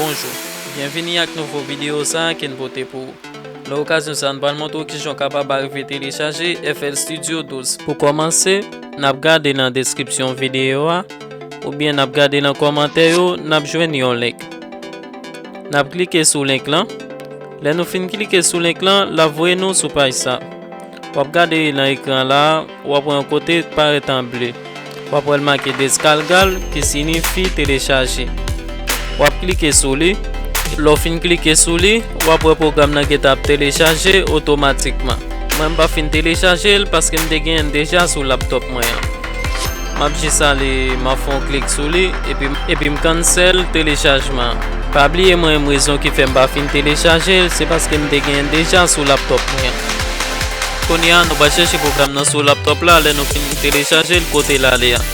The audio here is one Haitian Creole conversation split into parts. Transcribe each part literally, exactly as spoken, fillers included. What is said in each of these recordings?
Bonjou, byenvini ak nouvo videyo sa a ke n pote pou ou. Nan okazyon sa a, n pral montre w kijan w kapab arive telechaje F L Studio douz. Pou kòmanse, n ap gade nan deskripsyon videyo a, oubyen n ap gade nan kòmantè yo, n ap jwenn yon link. N ap klike sou link lan. Lè nou fin klike sou link lan, l ap voye nou sou paj sa. W ap gade nan ekran la a, w ap wè yon kote k parèt an ble. W ap wè l make descargar, ki siyifi telechaje. W ap klike sou li. Lè w fin klike sou li, w ap wè pwogram nan gentan ap telechaje otomatikman. Mwen, m pa fin telechaje l paske m te genyen l deja sou laptòp mwen an. M ap jis ale, m ap fè yon klik sou li, epi, epi m cancel telechajman an. Pa bliye, mwen menm, rezon ki fè m pa fin telechaje l, se paske m te genyen l deja sou laptòp mwen an. Kounye a, nou pral chèche pwogram nan sou laptòp la, lè nou fin telechaje l, kote l ale a.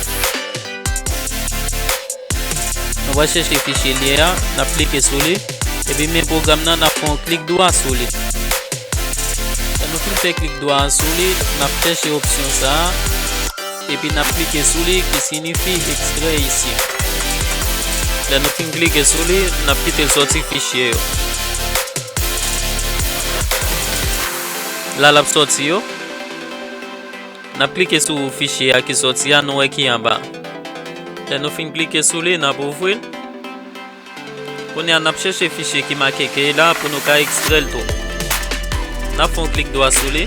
Nou pral chèche fichye l ye a, n ap klike sou li, epi men pwogram nan, n ap fè yon klik dwa sou li. Lè nou fin fè klik dwa sou li, n ap chèche opsyon sa a, epi n ap klike sou li, ki siyifi extrait ici. Lè nou fin klike sou li, n ap kite l sòti fichye yo. La l ap sòti yo. N ap klike sou fichye a ki sòti a, nou wè ki anba. Lè nou fin klike sou li, n ap ouvri l. Kounye a, n ap chèche fichye ki make ke la pou nou ka ekstrè l tou. N ap fè yon klik dwa sou li.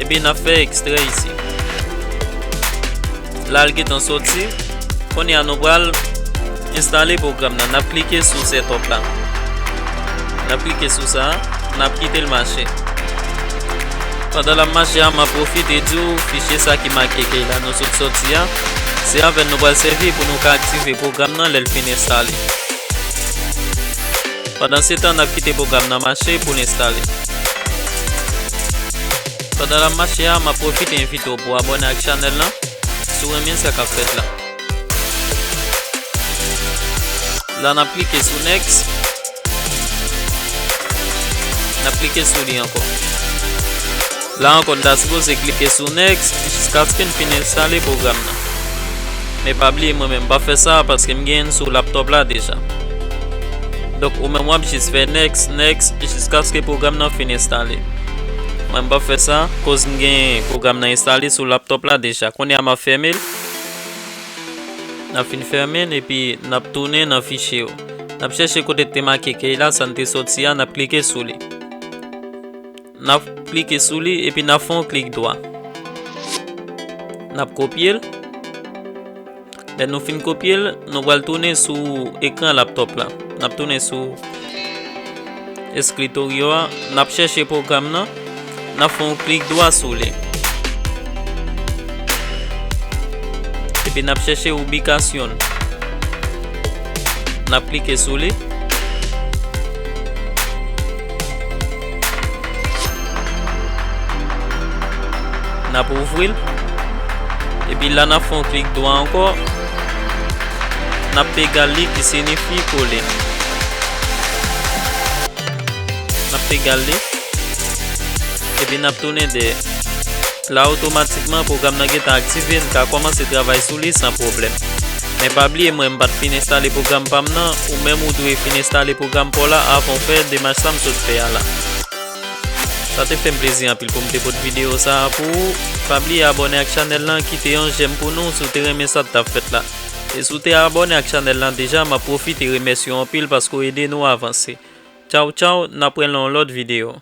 Epi n ap fè ekstrè ici. La l gentan sòti. Kounye a, nou pral enstale pwogram nan. N ap klike sou setup la. N ap klike sou sa. N ap kite l mache. Pandan l ap mache a, m ap pwofite di w fichye sa ki make ke la nou sot sòti a, se avè l nou pral sèvi pou nou ka aktive pwogram nan lè l fin enstale. Pandansetan, n ap kite pwogram nan mache pou l enstale. Pandan l ap mache a, m ap pwofite envite w pou w abòne ak chanèl lan, si w renmen sa k ap fèt la. La, n ap klike sou next. N ap klike sou li ankò. La ankò, n ta sipoze klike sou next jiskaske n fin enstale pwogram nan. Men pa bliye, mwen menm, m pa fè sa paske m genyen l sou laptòp la deja. Donk, ou menm, w ap jis fè next, next, jiskaske pwogram nan fin enstale. Mwen, m pa fè sa, koz m gen pwogram nan enstale sou laptòp la deja. Kounye a, m ap fèmen l. N ap fin fèmen l, epi n ap tounen nan fichye yo. N ap chèche kote k te make ke la, sa n te sòti a, n ap klike sou li. N ap klike sou li, epi n ap fè yon klik dwa. N ap kopye l. Lè nou fin kopye l, nou pral tounen sou ekran laptòp la. N ap tounen sou eskritorio a, n ap chèche pwogram nan, n ap fè yon klik dwa sou li. Epi n ap chèche ubikasyon. N ap klike sou li. N ap ouvri l. Epi la, n ap fè yon klik dwa ankò. N ap egal li, ki siyifi kole. N ap egal li. Epi n ap tounen dèyè. La, otomatikman, pwogram nan gentan aktive, n ka kòmanse travay sou li san pwoblèm. Men pa bliye, mwen, m pa t fin enstale pwogram pa m nan, ou menm ou dwe fin enstale pwogram pa w la avan w fè demach sa m sot fè a la. Sa te fè m plezi anpil pou m te pote videyo sa a pou ou. Pa bliye abòne ak chanèl lan, kite yon jèm pou nou si w te renmen sa k t ap fèt la. E si w te abòne ak chanèl lan deja, m ap pwofite remèsye w anpil paske w ede nou avanse. Tchaw, tchaw, n ap wè nan yon lòt videyo.